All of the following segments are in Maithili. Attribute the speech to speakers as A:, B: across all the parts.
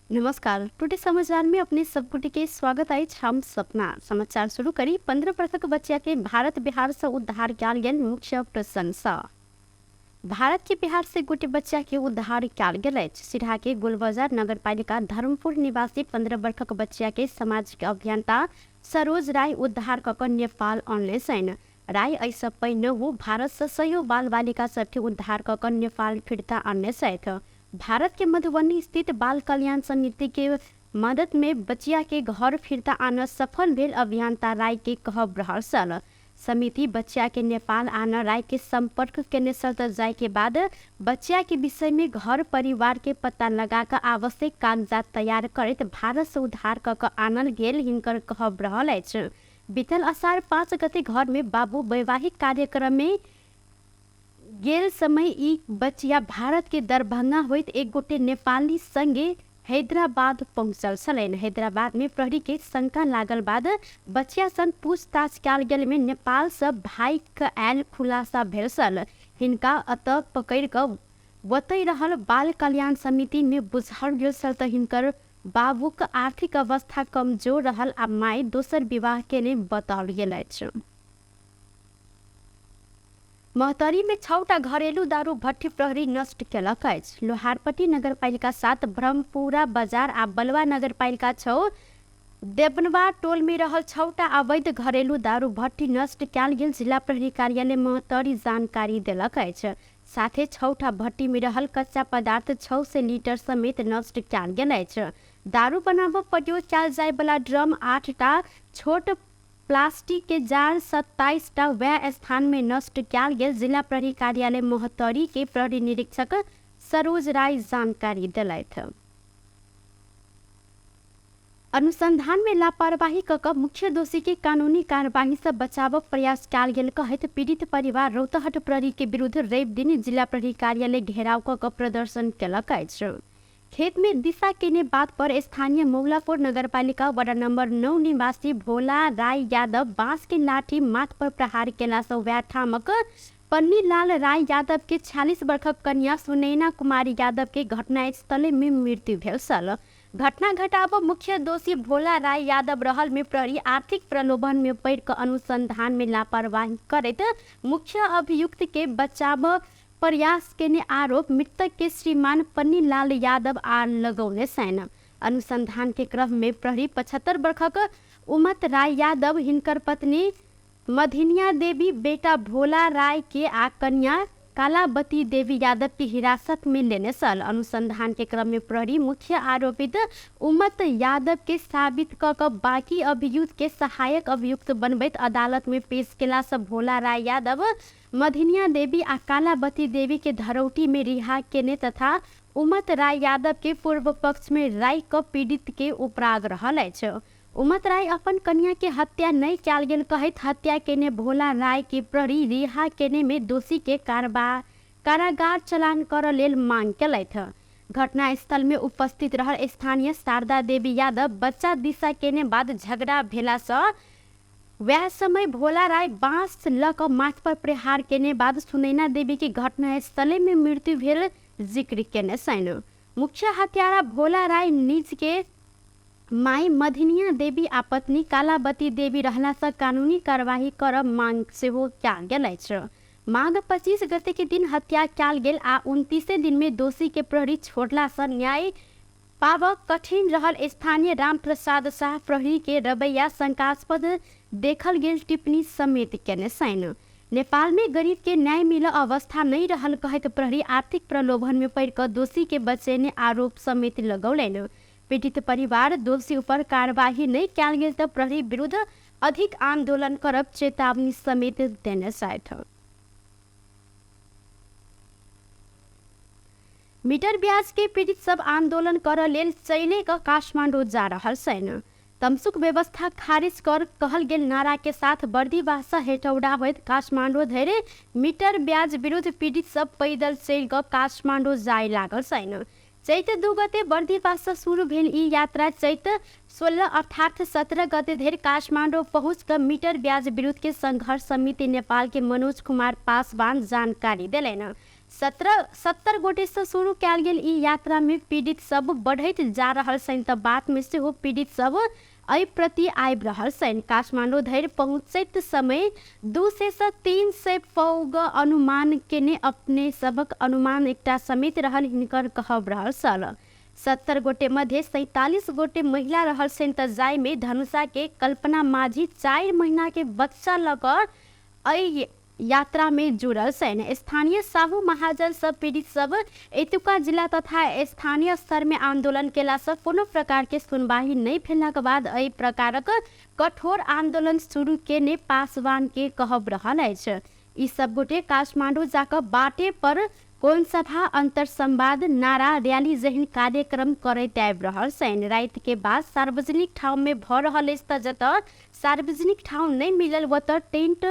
A: नमस्कार, टुटे समाचार में अपने सबगोटे के स्वागत अछि। हम सपना समाचार शुरू करी। 15 वर्षक बच्चा के भारत बिहार से उद्धार कयल गेल मुख्य प्रशंसा। भारत के बिहार से गोटे बच्चा के उद्धार कयल गेल अछि। सिरहा के गोलबाजार नगरपालिका धर्मपुर निवासी 15 वर्षक बच्चा के सामाजिक अभियंता सरोज राय उद्धार कऽ कऽ नेपाल अनले छनि। राय एहिसँ पहिने ओ भारत से सयौ बाल बालिका सबके उद्धार कऽ कऽ नेपाल फिर्ता अनने छथि। भारत के मधुबनी स्थित बाल कल्याण समिति के मदद में बचिया के घर फिर्ता आनऽ सफल भेल अभियंता राय के कहब रहल छल। समिति बच्चा के नेपाल आनऽ राय के संपर्क केने छल त जाय के बाद बच्चा के विषय में घर परिवार के पता लगा कऽ आवश्यक कागजात तैयार करैत भारत से उद्धार कऽ कऽ आनल गेल हिनकर कहब रहल अछि। बीतल असार 5 गते घर में बाबू वैवाहिक कार्यक्रम में गेल समय ई बचिया भारत के दरभंगा होइत एक गोटे नेपाली संगे हैदराबाद पहुँचल छलनि। हैदराबाद में प्रहरी के शंका लागल बाद बचिया संग पूछताछ कयल गेल में नेपाल से भागि कऽ आयल खुलासा भेल छल। हिनका अतऽ पकड़ि कऽ ओतहि रहल बाल कल्याण समिति में बुझाओल गेल छल तऽ हिनकर बाबूक आर्थिक अवस्था कमजोर रहल आ माय दोसर विवाह केने बताओल गेल अछि। महोत्तरी में 6टा घरेलू दारू भट्ठी प्रहरी नष्ट केलक अछि। लोहारपट्टी नगरपालिका 7 ब्रह्मपुरा बाजार आ बलवा नगरपालिका 6 देवनवा टोल में रहल 6टा अवैध घरेलू दारू भट्ठी नष्ट कयल गेल जिला प्रहरी कार्यालय महोत्तरी जानकारी देलक अछि। साथे 6टा भट्टी में रहल कच्चा पदार्थ 600 लीटर समेत नष्ट कयल गेल अछि। दारू बनाबऽ प्रयोग कयल जाय वाला ड्रम 8टा, छोट प्लास्टिक के जार 27टा वएह स्थान में नष्ट कयल गेल जिला प्रहरी कार्यालय महोत्तरी के प्रहरी निरीक्षक सरोज राय जानकारी देलथि। अनुसंधान में लापरवाही कऽ कऽ मुख्य दोषी के कानूनी कार्यवाही से बचावक प्रयास कयल गेल कहैत पीड़ित परिवार रौतहट प्रहरी के विरुद्ध रवि दिन जिला प्रहरी कार्यालय घेराव कऽ कऽ प्रदर्शन केलक अछि। खेत में दिशा केने बात पर स्थानीय मौलापुर नगरपालिका वार्ड नंबर 9 निवासी भोला राय यादव बांस के लाठी माथ पर प्रहार केला से वएह ठामक पन्नीलाल राय यादव के 46 वर्षक कन्या सुनैना कुमारी यादव के घटनास्थले में मृत्यु भेल छल। घटना घटाब मुख्य दोषी भोला राय यादव रहल में प्रहरी आर्थिक प्रलोभन में पड़ि कऽ अनुसंधान में लापरवाही करैत मुख्य अभियुक्त के बचाब प्रयास केने आरोप मृतक के श्रीमान पन्नीलाल यादव आर लगौने छनि। अनुसंधान के क्रम में प्रहरी 75 वर्षक उमत राय यादव, हिनकर पत्नी मधिनिया देवी, बेटा भोला राय के आ कन्या कालावती देवी यादव के हिरासत में लेने छल। अनुसंधान के क्रम में प्रहरी मुख्य आरोपित उमत यादव के साबित कऽ कऽ बाकी अभियुक्त के सहायक अभियुक्त बनबैत अदालत में पेश केला से भोला राय यादव, मधिनिया देवी आ कालावती देवी के धरौटी में रिहा केने तथा उमत राय यादव के पूर्व पक्ष में राय क पीड़ित के उपराग रहल अछि। उमत राय अपन कन्या के हत्या नहि कयल गेल कहैत हत्या केने भोला राय के प्रहरी रिहा केने में दोषी के कारागार चलान करऽ लेल मांग केलथि। घटनास्थल में उपस्थित रहल स्थानीय शारदा देवी यादव बच्चा दिशा केने बाद झगड़ा भेला सँ वएह समय भोला राय बाँस लऽ कऽ माथ पर प्रहार केने बाद सुनैना देवी के घटनास्थले में मृत्यु भेल जिक्र केने छनि। मुख्य हत्यारा भोला राय निज के माय मधिनिया देवी आ पत्नी कालावती देवी रहला सँ कानूनी कार्यवाही करब मांग सेहो कयल गेल अछि। माघ 25 गते के दिन हत्या कयल गेल आ 29 दिन में दोषी के प्रहरी छोड़ला सँ न्याय पाबऽ कठिन रहल स्थानीय रामप्रसाद साह प्रहरी के रवैया शंकास्पद देखल गेल टिप्पणी समेत केने छनि। नेपाल में गरीब के न्याय मिलऽ अवस्था नहि रहल कहैत प्रहरी आर्थिक प्रलोभन में पड़ि कऽ दोषी के बचेने आरोप समेत लगौलनि। पीड़ित परिवार दोषी ऊपर कार्यवाही नहि कयल गेल तऽ प्रहरी विरुद्ध अधिक आंदोलन करब चेतावनी समेत देने छथि। मीटर ब्याज के पीड़ित सब आंदोलन करऽ लेल चले कऽ काठमांडू जा रहल छनि। तमसुक व्यवस्था खारिज कर कहल गेल नारा के साथ बर्दिवास सँ हेटौडा होइत काठमांडू धरि मीटर ब्याज विरुद्ध पीड़ित सब पैदल चलि कऽ काठमांडू जाय लागल छनि। चैत 2 गते बर्दिवास सँ शुरू भेल ई यात्रा चैत 16 अर्थात 17 गते धरि काठमांडू पहुँच कऽ मीटर ब्याज विरुद्ध के संघर्ष समिति नेपाल के मनोज कुमार पासवान जानकारी देलनि। 70 गोटे से शुरू कयल गेल ई यात्रा में पीड़ित सब बढ़ैत जा रहल छनि तऽ बात में सेहो पीड़ित सब एहि प्रति आबि रहल छनि। काठमाडौँ धरि पहुँचैत समय 200 से 300 पौग अनुमान केने अपने सबक अनुमान एकटा समेत रहल हिनकर कहब रहल छल। 70 गोटे मध्य 47 गोटे महिला रहल छनि तऽ जाहिमे धनुषा के कल्पना माझी 4 महीना के बच्चा लऽ कऽ एहि यात्रा में जुड़ल छनि। स्थानीय साहू महाजन सब पीड़ित सब एतुका जिला तथा स्थानीय स्तर में आंदोलन केला से कोनो प्रकार के सुनवाई नहीं भेलाक बाद एहि प्रकारक कठोर आंदोलन शुरू केने पासवान के कहब रहल अछि। ई सब गोटे काठमांडू जाकऽ बाटे पर कोन सभा, अंतर संवाद, नारा, रैली जेहन कार्यक्रम करैत आबि रहल छनि। राति के बाद सार्वजनिक ठाउँ में भऽ रहल अछि तऽ जतऽ सार्वजनिक ठाउँ नहि मिलल ओतऽ टेंट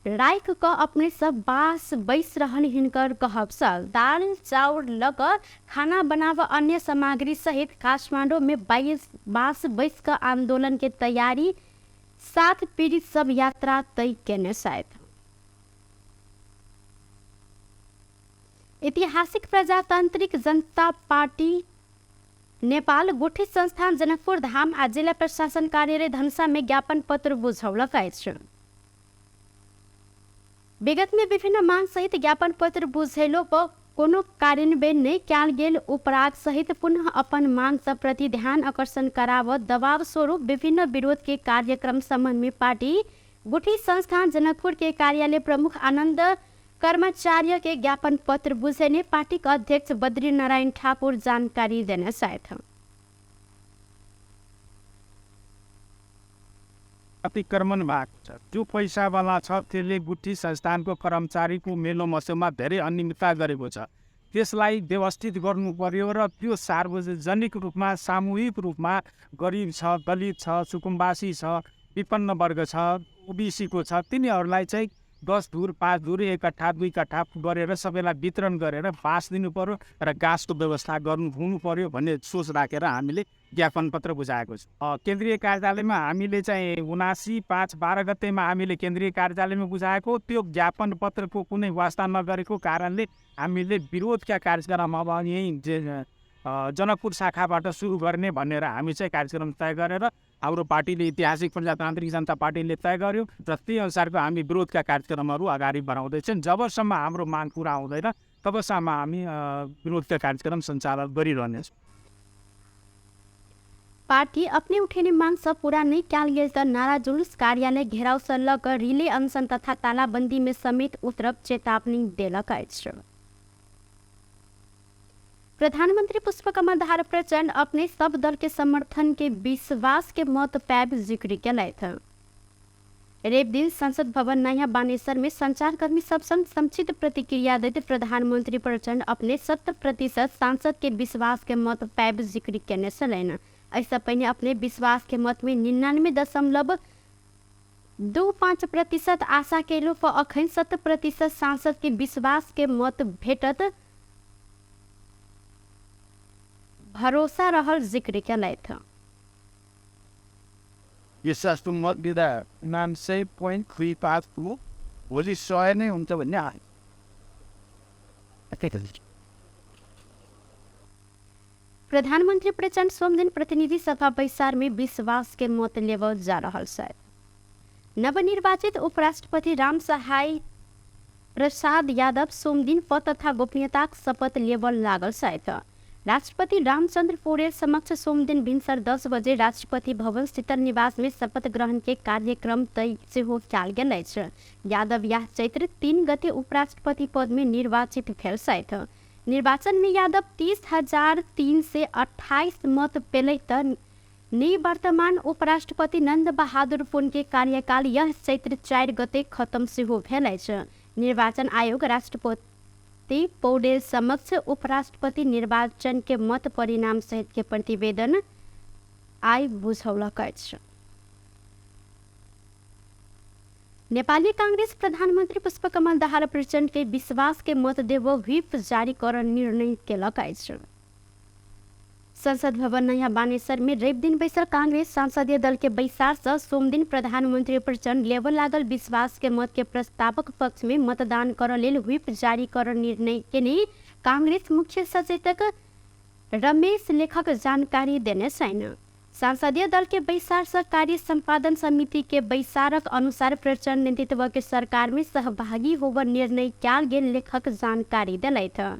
A: राखि कऽ अपने सब बास बैस रहल हिनकर कहब छल। दाल चाउर लऽ कऽ खाना बनाबऽ अन्य सामग्री सहित काठमांडू में बास बैस कऽ आंदोलन के तैयारी साथ पीड़ित सब यात्रा तय केने छथि। ऐतिहासिक प्रजातांत्रिक जनता पार्टी नेपाल गुठी संस्थान जनकपुर धाम आ जिला प्रशासन कार्यालय धनुषा में ज्ञापन पत्र बुझौलक अछि। विगत में विभिन्न मांग सहित ज्ञापन पत्र बुझेलो पर कोनो कार्यान्वयन नहि कयल गेल उपराग सहित पुनः अपन मांग सब प्रति ध्यान आकर्षण कराबऽ दबाव स्वरूप विभिन्न विरोध के कार्यक्रम संबंध में पार्टी गुठी संस्थान जनकपुर के कार्यालय प्रमुख आनंद कर्माचार्य के ज्ञापन पत्र बुझेने पार्टी के अध्यक्ष बद्री नारायण ठाकुर जानकारी देने छथि।
B: अतिक्रमण भएको छ, जो पैसावाला छ त्यसले गुठी संस्थानको कर्मचारीको मेलो मसोमा धेरै अनियमितता गरेको छ, त्यसलाई व्यवस्थित गर्नु पर्यो र त्यो सार्वजनिक रूपमा सामूहिक रूपमा गरिब छ, दलित छ, सुकुम्बासी छ, विपन्न वर्ग छ, ओबिसीको छ, तिनीहरूलाई चाहिँ 10 धुर 5 धुर 1 कट्ठा 2 कट्ठा गरेर सबैलाई वितरण गरेर बाँस दिनु पर्यो र गाँसको व्यवस्था गर्नु हुनु पर्यो भन्ने सोच राखेर हामीले ज्ञापन पत्र बुझाएको छौँ। केन्द्रीय कार्यालयमा हामीले चाहिँ 79/5/12 गतेमा हामीले केन्द्रीय कार्यालयमा बुझाएको त्यो ज्ञापन पत्रको कुनै वास्ता नगरेको कारणले हामीले विरोधका कार्यक्रम अब यहीँ जनकपुर शाखाबाट सुरु गर्ने भनेर हामी चाहिँ कार्यक्रम तय गरेर हाम्रो पार्टीले ऐतिहासिक प्रजातान्त्रिक जनता पार्टीले तय गर्यो र त्यही अनुसारको हामी विरोधका कार्यक्रमहरू अगाडि बढाउँदैछौँ। जबसम्म हाम्रो माग पुरा हुँदैन तबसम्म हामी विरोधका कार्यक्रम सञ्चालन गरिरहनेछौँ।
A: पार्टी अपने उठेने मांग सब पूरा नहीं कयल गेल त नारा जुलूस, कार्यालय घेराव से लऽ कऽ रिले अनशन तथा तालाबंदी में समेत उतरब चेतावनी देलक अछि। प्रधानमंत्री पुष्पकमल दाहाल प्रचण्ड अपने सब दल के समर्थन के विश्वास के मत पाबि जिक्र केलथि। रवि दिन संसद भवन नयाँ बानेश्वर में संचारकर्मी सब संग संक्षिप्त प्रतिक्रिया दैत प्रधानमंत्री प्रचण्ड अपने 100% सांसद के विश्वास के मत पाबि जिक्र केने छलनि। एहिसँ पहिने अपने विश्वास के मत में 99.25% आशा केलो पर अखन 100% सांसद के विश्वास के मत भेटत भरोसा रहल जिक्र केलथि।
C: विश्वासको मत दिँदा 99.35 को भोलि 100 नै हुन्छ भन्ने आयो।
A: प्रधानमंत्री प्रचण्ड सोमदिन प्रतिनिधि सभा बैसार में विश्वास के मत लेबऽ जा रहल छथि। नवनिर्वाचित उपराष्ट्रपति रामसहाय प्रसाद यादव सोमदिन पद तथा गोपनीयताक शपथ लेबऽ लागल छथि। राष्ट्रपति रामचंद्र पौडेल समक्ष सोमदिन भिनसर 10 बजे राष्ट्रपति भवन शीतल निवास में शपथ ग्रहण के कार्यक्रम तय सेहो कयल गेल अछि। यादव यह चैत्र 3 गते उपराष्ट्रपति पद में निर्वाचित भेल छथि। निर्वाचन में यादव 30,328 मत पेलै त निवर्तमान उपराष्ट्रपति नन्द बहादुर पुन के कार्यकाल यह चैत्र 4 गते खत्म सेहो भेल अछि। निर्वाचन आयोग राष्ट्रपति पौडेल समक्ष उपराष्ट्रपति निर्वाचन के मत परिणाम सहित के प्रतिवेदन आइ बुझौलक अछि। नेपाली कांग्रेस प्रधानमंत्री पुष्पकमल दाहाल प्रचण्ड के विश्वास के मत देबो व्हिप जारी कर निर्णय केलक अछि। संसद भवन नयाँ बानेश्वर में रवि दिन बैसल कांग्रेस संसदीय दल के बैसार से सोमदिन प्रधानमंत्री प्रचण्ड लेबऽ लागल विश्वास के मत के प्रस्तावक पक्ष में मतदान करऽ लेल व्हिप जारी कर निर्णय केने कांग्रेस मुख्य सचेतक रमेश लेखक जानकारी देने छनि। संसदीय दल के बैसार से कार्य सम्पादन समिति के बैसारक अनुसार प्रचण्ड नेतृत्व के सरकार में सहभागी होबऽ निर्णय कयल गेल लेखक जानकारी देलथि।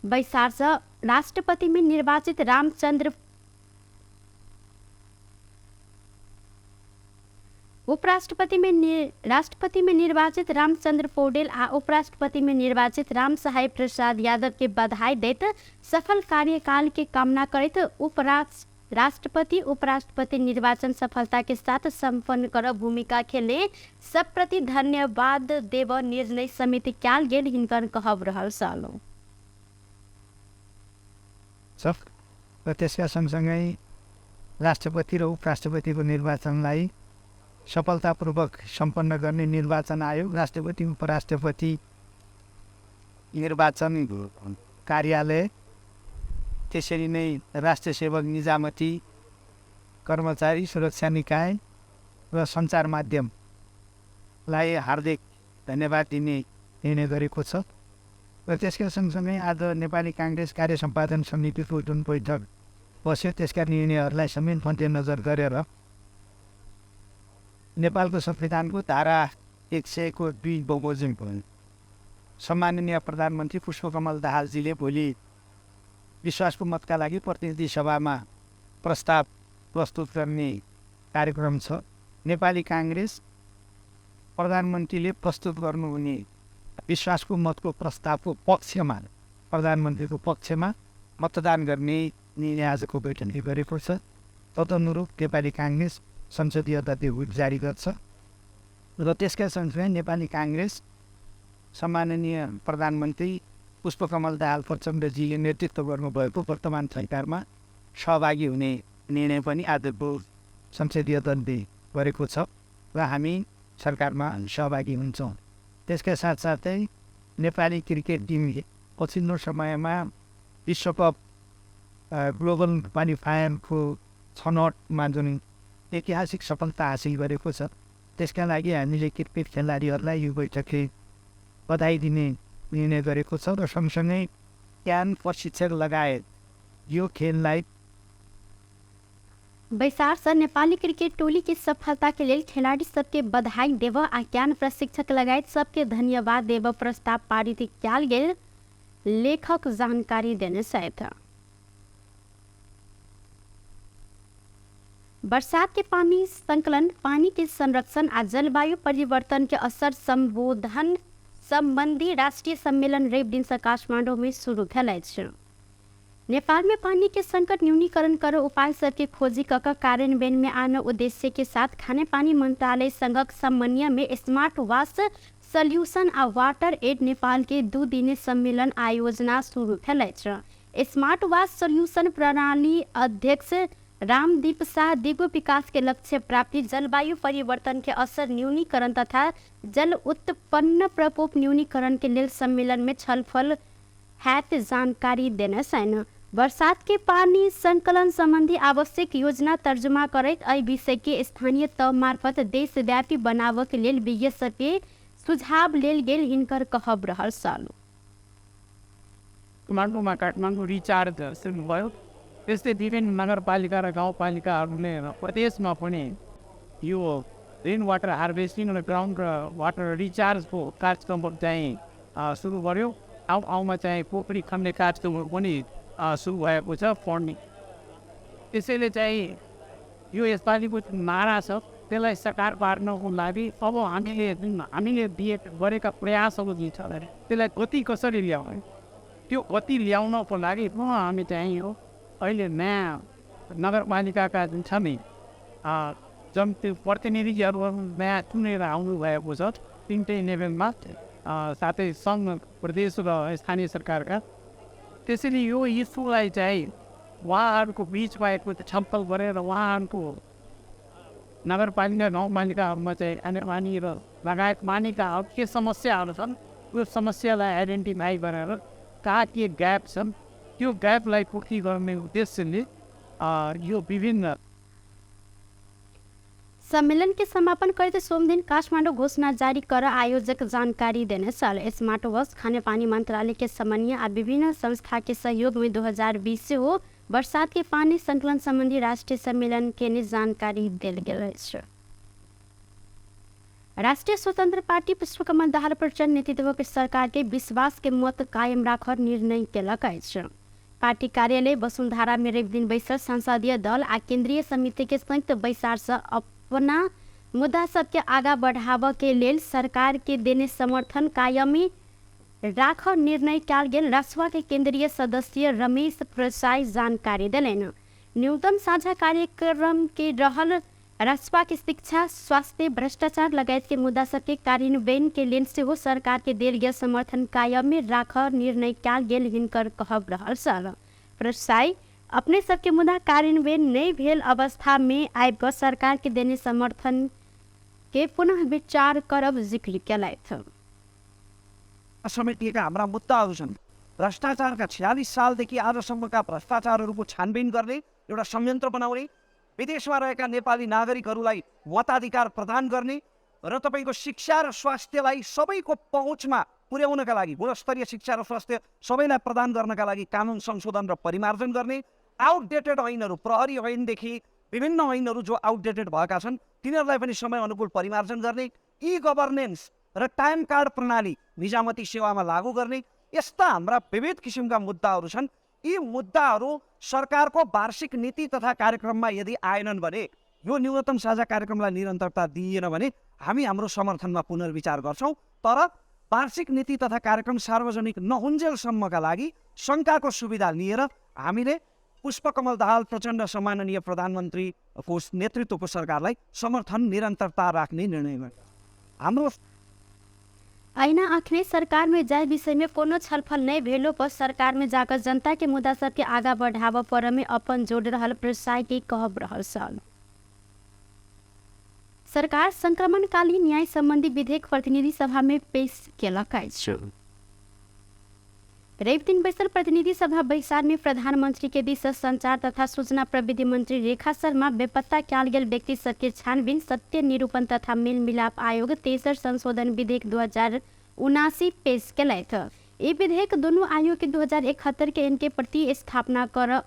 A: बैसार से राष्ट्रपति में निर्वाचित रामचंद्र उपराष्ट्रपति में राष्ट्रपति में निर्वाचित रामचंद्र पौडेल आ उपराष्ट्रपति में निर्वाचित राम सहाय प्रसाद यादव के बधाई दैत सफल कार्यकाल के कामना करैत राष्ट्रपति उपराष्ट्रपति निर्वाचन सफलता के साथ सम्पन्न कर भूमिका खेलने सब प्रति धन्यवाद देव निर्णय समिति कयल गेल हिनकर कहब रहल छल।
D: र त्यसका सँगसँगै राष्ट्रपति र उपराष्ट्रपतिको निर्वाचनलाई सफलतापूर्वक सम्पन्न गर्ने निर्वाचन आयोग, राष्ट्रपति उपराष्ट्रपति निर्वाचन कार्यालय, त्यसरी नै राष्ट्र सेवक निजामती कर्मचारी सुरक्षा निकाय र सञ्चार माध्यमलाई हार्दिक धन्यवाद दिने निर्णय गरेको छ। र त्यसका सँगसँगै आज नेपाली काङ्ग्रेस कार्य सम्पादन समितिको जुन बैठक बस्यो त्यसका निर्णयहरूलाई समेत मध्यनजर गरेर नेपालको संविधानको धारा 100 को 2 बमोजिम सम्माननीय प्रधानमन्त्री पुष्पकमल दाहालजीले भोलि विश्वासको मतका लागि प्रतिनिधि सभामा प्रस्ताव प्रस्तुत गर्ने कार्यक्रम छ। नेपाली काङ्ग्रेस प्रधानमन्त्रीले प्रस्तुत गर्नुहुने विश्वासको मतको प्रस्तावको पक्षमा, प्रधानमन्त्रीको पक्षमा मतदान गर्ने निर्णय आजको बैठकले गरेको छ। तदनुरूप नेपाली काङ्ग्रेस संसदीय दलले व्हिप जारी गर्छ र त्यसका सँगसँगै नेपाली काङ्ग्रेस सम्माननीय प्रधानमन्त्री पुष्पकमल दाहाल प्रचण्डजीले नेतृत्व गर्नुभएको वर्तमान सरकारमा सहभागी हुने निर्णय पनि आजको संसदीय दलले गरेको छ र हामी सरकारमा सहभागी हुन्छौँ। त्यसका साथसाथै नेपाली क्रिकेट टिमले पछिल्लो समयमा विश्वकप ग्लोबल क्वालिफायरको छनौटमा जुन ऐतिहासिक सफलता हासिल गरेको छ त्यसका लागि हामीले क्रिकेट खेलाडीहरूलाई यो बैठकले बधाई दिने निर्णय गरेको छ र सँगसँगै ज्ञान प्रशिक्षक लगायत यो खेललाई
A: बैसार से नेपाली क्रिकेट टोली के सफलता के लेल खिलाड़ी सबके बधाई देव आ ज्ञान प्रशिक्षक लगायत सबके धन्यवाद देव प्रस्ताव पारित कयल गेल लेखक जानकारी देने छथि। बरसात के पानी संकलन, पानी के संरक्षण आ जलवायु परिवर्तन के असर संबोधन संबंधी राष्ट्रीय सम्मेलन रवि दिन से काठमांडू में शुरू भेल अछि। नेपाल में पानी के संकट न्यूनीकरण कर उपाय सबके खोजी क क कार्यान्वयन में आन उद्देश्य के साथ खानेपानी मंत्रालय संघक समन्वय में स्मार्ट वास सल्यूशन आ वाटर एड नेपाल के 2 दिने सम्मेलन आयोजना शुरू भेल अछि। स्मार्ट वास सल्यूशन प्रणाली अध्यक्ष रामदीप शाह दिगो विकास के लक्ष्य प्राप्ति, जलवायु परिवर्तन के असर न्यूनीकरण तथा जल उत्पन्न प्रकोप न्यूनीकरण के लेल सम्मेलन में छलफल हैत जानकारी देने छनि। बरसात के पानी संकलन संबंधी आवश्यक योजना तर्जुमा करैत एहि विषय के स्थानीय तह मार्फत देशव्यापी बनाबऽ के लेल विज्ञ सबके सुझाव लेल गेल हिनकर कहब रहल छल।
E: काठमाडौँमा काठमाडौँ रिचार्ज सुरु भयो। त्यस्तै विभिन्न नगरपालिका र गाउँपालिकाहरूले प्रदेशमा पनि यो रेन वाटर हार्भेस्टिङ र ग्राउन्ड वाटर रिचार्जको कार्यक्रम चाहिँ सुरु गर्यो। ठाउँ ठाउँमा चाहिँ पोखरी खन्ने कार्यक्रमहरू पनि सुरु भएको छ फन्डिङ। त्यसैले चाहिँ यो यसपालिको नारा छ त्यसलाई साकार पार्नको लागि अब हामीले जुन हामीले दिए गरेका प्रयासहरू जुन छ त्यसलाई गति कसरी ल्याउने, त्यो गति ल्याउनको लागि पुनः हामी चाहिँ यो अहिले नयाँ नगरपालिकाका जुन छ नि जन त्यो प्रतिनिधिहरू नयाँ चुनेर आउनुभएको छ तिनटै लेभलमा, साथै सङ्घ प्रदेश र स्थानीय सरकारका। त्यसैले यो इस्युलाई चाहिँ उहाँहरूको बिचमा एक छलफल गरेर उहाँहरूको नगरपालिका गाउँपालिकाहरूमा चाहिँ खानेपानी र लगायत पानीका के समस्याहरू छन् त्यो समस्यालाई आइडेन्टिफाई गरेर कहाँ के ग्याप छन् त्यो ग्यापलाई पूर्ति गर्ने उद्देश्यले यो विभिन्न
A: सम्मेलन के समापन करते सोमदिन काठमाडौँ घोषणा जारी कर आयोजक जानकारी देने छल। स्मार्ट वर्क्स खानेपानी मंत्रालय के समन्वय आ विभिन्न संस्था के सहयोग में 2020 से हो बरसात के पानी संकलन संबंधी राष्ट्रीय सम्मेलन के जानकारी देल गेल अछि। राष्ट्रिय स्वतंत्र पार्टी पुष्पकमल दाहाल प्रचण्ड नेतृत्व के सरकार के विश्वास के मत कायम राखर निर्णय केलक अछि। पार्टी कार्यालय वसुन्धरा में रवि दिन बैसल संसदीय दल आ केंद्रीय समिति के संयुक्त बैसार से अपना मुद्दा सबके आगा बढ़ाबऽ के लेल सरकार के देने समर्थन कायमी राख निर्णय कयल गेल रासवा के केंद्रीय सदस्य रमेश प्रसाई जानकारी देलनि। न्यूनतम साझा कार्यक्रम के रहल रासवा के शिक्षा, स्वास्थ्य, भ्रष्टाचार लगायत के मुद्दा सबके कार्यान्वयन के लेल सेहो सरकार के देल गेल समर्थन कायमी राख निर्णय कयल गेल हिनकर कहब रहल छल। प्रसाई अपने सबके मुद्दा कार्यान्वयन नहि भेल अवस्था में आबि कऽ सरकार के देने समर्थन के पुनः विचार करब जिक्र केलथि।
F: समेटिएका हाम्रा मुद्दाहरू छन्। भ्रष्टाचारका 46 सालदेखि आजसम्मका भ्रष्टाचारहरूको छानबिन गर्ने एउटा संयन्त्र बनाउने, विदेशमा रहेका नेपाली नागरिकहरूलाई मताधिकार प्रदान गर्ने र तपाईँको शिक्षा र स्वास्थ्यलाई सबैको पहुँचमा पुर्याउनका लागि गुणस्तरीय शिक्षा र स्वास्थ्य सबैलाई प्रदान गर्नका लागि कानुन संशोधन र परिमार्जन गर्ने, आउटडेटेड ऐनहरू, प्रहरी ऐनदेखि विभिन्न ऐनहरू जो आउटडेटेड भएका छन् तिनीहरूलाई पनि समय अनुकूल परिमार्जन गर्ने, ई गभर्नेन्स र टाइम कार्ड प्रणाली निजामती सेवामा लागू गर्ने, यस्ता हाम्रा विविध किसिमका मुद्दाहरू छन्। यी मुद्दाहरू सरकारको वार्षिक नीति तथा कार्यक्रममा यदि आएनन् भने, यो न्यूनतम साझा कार्यक्रमलाई निरन्तरता दिइएन भने हामी हाम्रो समर्थनमा पुनर्विचार गर्छौँ। तर वार्षिक नीति तथा कार्यक्रम सार्वजनिक नहुन्जेलसम्मका लागि शङ्काको सुविधा लिएर हामीले पुष्पकमल दाहाल प्रचण्ड सम्माननीय प्रधानमन्त्रीको नेतृत्वको सरकारलाई समर्थन निरन्तरता राख्ने निर्णय गर्यो। हाम्रो
A: ऐना अखने सरकार में जाय विषय में कोनो छलफल नहीं भेलो पर सरकार में जाकर जनता के मुद्दा सबके आगा बढ़ाव पर में अपन जोड़ रहल प्रसाई के कहब रहल छल। सरकार संक्रमणकालीन न्याय संबंधी विधेयक प्रतिनिधि सभा में पेश केलक अछि। रवि दिन बैसल प्रतिनिधि सभा बैसार में प्रधानमंत्री के दिस संचार तथा सूचना प्रविधि मंत्री रेखा शर्मा बेपत्ता कयल गेल व्यक्ति सबके छानबीन, सत्य निरूपण तथा मेल मिलाप आयोग तेसर संशोधन विधेयक 2079 पेश केलथि। ई विधेयक दुनू आयोग के 2071 के इनके प्रति स्थापना कर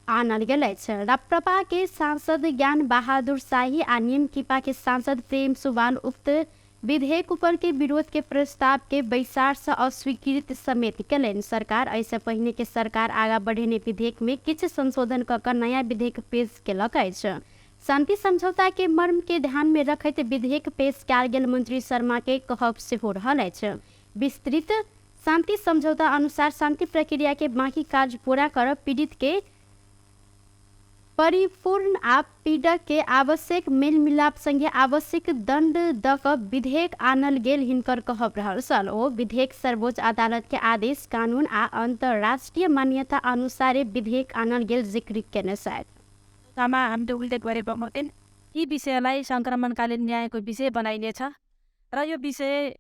A: आनल गेल अछि। राप्रपा के सांसद ज्ञान बहादुर शाही आ नियमकिपा के सांसद प्रेम सुवाल उक्त विधेयक ऊपर के विरोध के प्रस्ताव के बैसार से अस्वीकृत समेत केलनि। सरकार एहिसँ पहिने के सरकार आगा बढ़ेने विधेयक में किछु संशोधन कऽ कऽ नया विधेयक पेश केलक अछि। शांति समझौता के मर्म के ध्यान में रखैत विधेयक पेश कयल गेल मंत्री शर्मा के कहब सेहो रहल अछि। विस्तृत शांति समझौता अनुसार शांति प्रक्रिया के बाकी कार्य पूरा कर पीड़ित के परिपूर्ण आ पीड़क के आवश्यक मेलमिलाप संगे आवश्यक दंड द क विधेयक आनल गेल हिनकर कहब रहल छल। ओ विधेयक सर्वोच्च अदालत के आदेश, कानून आ अंतर्राष्ट्रीय मान्यता अनुसारे विधेयक आनल गेल जिक्र केने छथि।
G: हामीले उल्लेख गरे बमोजिम यी विषयलाई सङ्क्रमणकालीन न्यायको विषय बनाइनेछ र यो विषय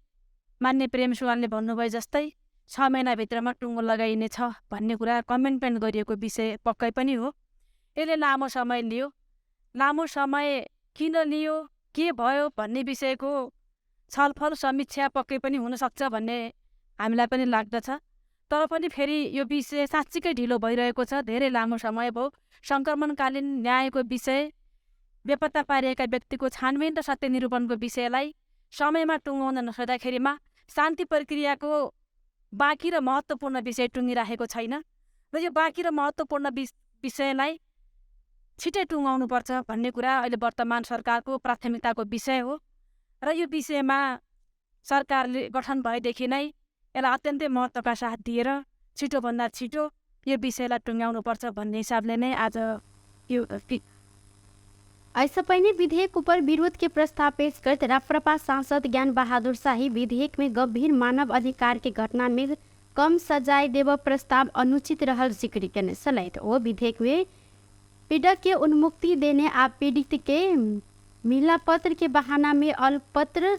G: मान्य प्रेम सुवालले भन्नुभयो जस्तै 6 महिनाभित्रमा टुङ्गो लगाइनेछ भन्ने कुरा कमिटमेन्ट गरिएको विषय पक्कै पनि हो। यसले लामो समय लियो। लामो समय किन लियो, के भयो भन्ने विषयको छलफल समीक्षा पक्कै पनि हुनसक्छ भन्ने हामीलाई पनि लाग्दछ। तर पनि फेरि यो विषय साँच्चीकै ढिलो भइरहेको छ, धेरै लामो समय भयो। सङ्क्रमणकालीन न्यायको विषय, बेपत्ता पारिएका व्यक्तिको छानबिन र सत्य निरूपणको विषयलाई समयमा टुङ्गाउन नसक्दाखेरिमा शान्ति प्रक्रियाको बाँकी र महत्त्वपूर्ण विषय टुङ्गिराखेको छैन र यो बाँकी र महत्त्वपूर्ण विषयलाई छिटै टुङ्गाउनुपर्छ भन्ने कुरा अहिले वर्तमान सरकारको प्राथमिकताको विषय हो र यो विषयमा सरकारले गठन भएदेखि नै यसलाई अत्यन्तै महत्त्वका साथ दिएर छिटोभन्दा छिटो यो विषयलाई टुङ्ग्याउनुपर्छ भन्ने हिसाबले नै आज यो
A: ऐसे पहिने विधेयक ऊपर विरोध के प्रस्ताव पेश करते राप्रपा सांसद ज्ञान बहादुर शाही विधेयक में गंभीर मानव अधिकार के घटना में कम सजाय देव प्रस्ताव अनुचित रहल जिक्र केने छलथि। ओ विधेयक में पीड़क के उन्मुक्ति देने आ पीड़ित के मिलापत्र के बहाना में अलपत्र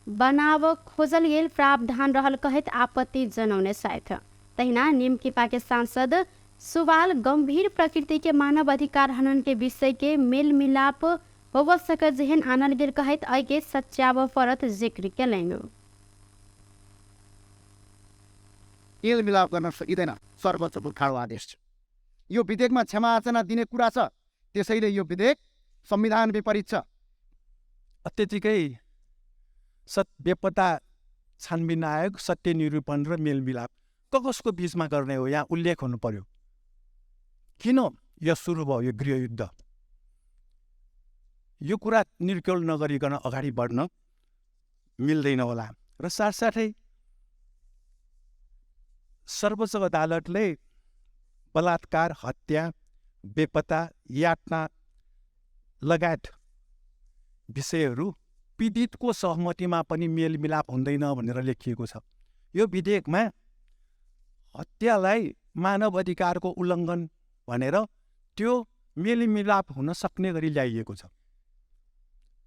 A: बनाव खोजल गेल प्रावधान रहल कहैत आपत्ति जनौने छथि। तहिना नेमकिपा के सांसद सुवाल गंभीर प्रकृति के मानव अधिकार हनन के विषय के मेल मिलाप होब सकत जेहन आनल गेल कहैत एहि के सच्याब परत जिक्र केलनि।
H: मेलमिलाप गर्न सकिँदैन, सर्वोच्चको ठाडो आदेश छ। यो विधेयकमा क्षमा याचना दिने कुरा छ, त्यसैले यो विधेयक संविधान विपरीत छ।
I: अत्यधिकै बेपत्ता छानबिन आयोग, सत्य निरूपण र मेलमिलाप कसको बिचमा गर्ने हो यहाँ उल्लेख हुनु पर्यो। किन यो सुरु भयो यो गृहयुद्ध? यो कुरा निर्कल नगरिकन अगाडि बढ्न मिल्दैन होला। र साथसाथै सर्वोच्च अदालतले बलात्कार, हत्या, बेपत्ता, यातना लगायत विषयहरू पीडितको सहमतिमा पनि मेलमिलाप हुँदैन भनेर लेखिएको छ। यो विधेयकमा हत्यालाई मानव अधिकारको उल्लङ्घन भनेर त्यो मेलमिलाप हुन सक्ने गरी ल्याइएको छ।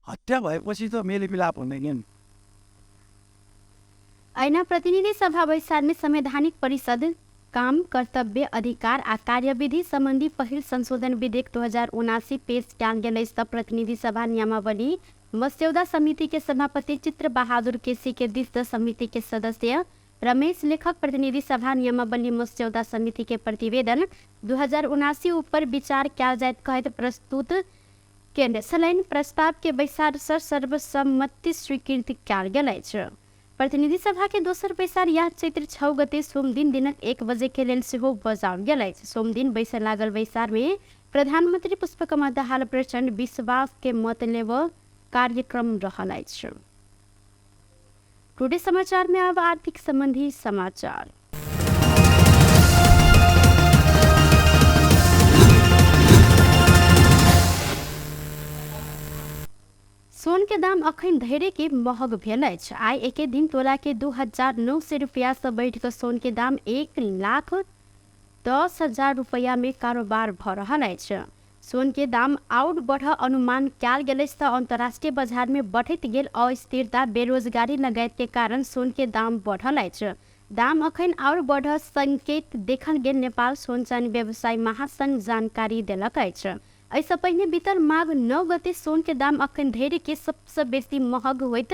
I: हत्या भएपछि त मेलमिलाप हुँदैन नि।
A: ऐना प्रतिनिधि सभा बैसारमे संवैधानिक परिषद काम, कर्तव्य, अधिकार आ कार्यविधि सम्बन्धी पहिल संशोधन विधेयक 2079 पेश कयल गेल अछि। प्रतिनिधि सभा नियमावली मस्यौदा समिति के सभापति चित्र बहादुर केसी के दिस समिति के सदस्य रमेश लेखक प्रतिनिधि सभा नियमावली मस्यौदा समिति के प्रतिवेदन 2079 ऊपर विचार कयल जाइत कहैत प्रस्तुत केने छलनि। प्रस्ताव के बैसार सँ सर्वसम्मति स्वीकृत कयल गेल अछि। प्रतिनिधि सभा के दोसर बैसार यह चैत्र 6 गते सोमदिन दिनक 1 बजे के लेल सेहो बजाओल गेल अछि। सोमदिन बैसय लागल बैसार में प्रधानमंत्री पुष्पकमल दाहाल प्रचण्ड विश्वास के मत लेब कार्यक्रम रहल अछि। टुडे समाचार में अब आर्थिक संबंधी समाचार। सोन के दाम अखन धैर्य के महग भेल अछि। आइ एके दिन तोला के 2900 रुपया से बढ़ि कऽ सोन के दाम 1,10,000 रुपया में कारोबार भऽ रहल अछि। सोन के दाम आओर बढ़ अनुमान कयल गेल अछि तऽ अंतर्राष्ट्रीय बाजार में बढ़ैत गेल अस्थिरता, बेरोजगारी लगायत के कारण सोन के दाम बढ़ल अछि। दाम अखन आओर बढ़ संकेत देखल गेल नेपाल सोन चानी व्यवसायी महासंघ जानकारी देलक अछि। एहिसँ पहिने बीतल माघ 9 गते सोन के दाम अखन धरि के सबसँ बेसी महग होइत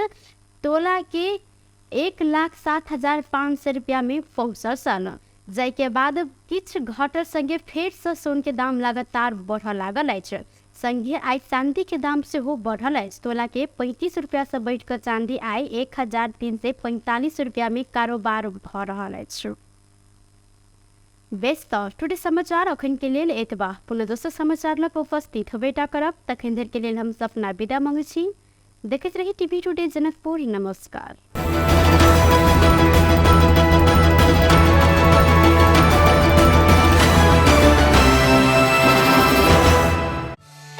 A: तोला के 1,07,500 रुपया में पहुँचल छल, जाहिके बाद किछु घटल संगे फेरसँ सोन के दाम लगातार बढ़ऽ लागल अछि। संगे आइ चांदी के दाम सेहो बढ़ल अछि। तोला के 35 रुपया से बढ़ि कऽ चांदी आइ 1345 रुपया में कारोबार भऽ रहल अछि। बेस तऽ टुडे समाचार अखन के लेल एतबा। पुनः दोसर समाचार लग उपस्थित होबेटा करब, तखन धरि के लेल हम सपना विदा मांगै छी। देखैत रही टीवी टुडे जनकपुर। नमस्कार।